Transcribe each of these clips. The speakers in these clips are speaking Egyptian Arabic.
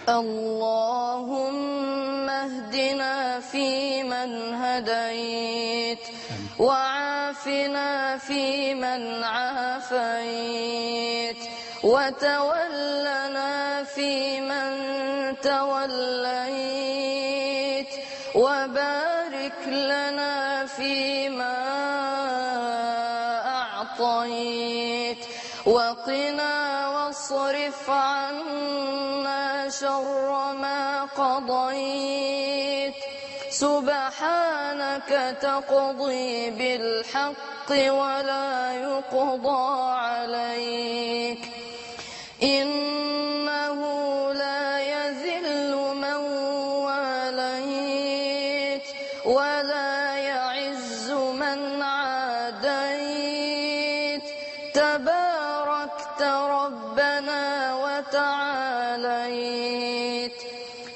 اللهم اهدنا فيمن هديت، وعافنا فيمن عافيت، وتولنا فيمن توليت، وبارك لنا فيما أعطيت، وقنا واصرف عنا شر ما قضيت. سبحانك تقضي بالحق ولا يقضى عليك، إنه لا يذل من واليت ولا يعز من عاديت. تباركت ربنا وتعاليت،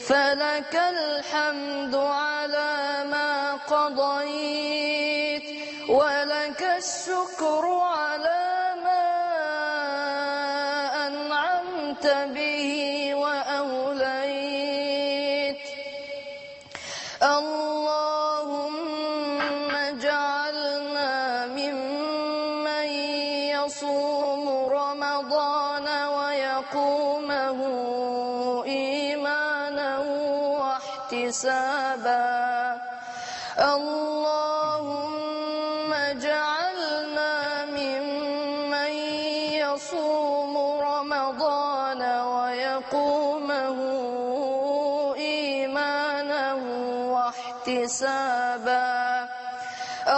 فلك الحمد على ما قضيت، ولك الشكر على ما أنعمت به وأوليت. اللهم اجعلنا ممن يصوم رمضان ويقومه إيمانا واحتسابا. اللهم اجعلنا ممن يصوم رمضان ويقومه إيمانا واحتسابا.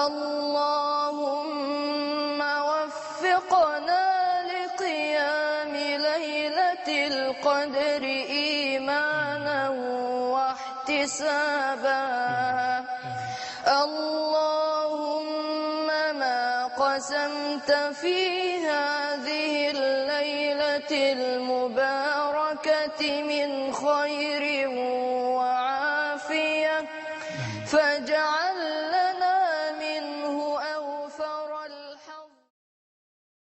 اللهم وفقنا لقيام ليلة القدر إيمانا واحتسابا. اللهم ما قسمت في هذه الليلة المباركة من خير وعافية فاجعل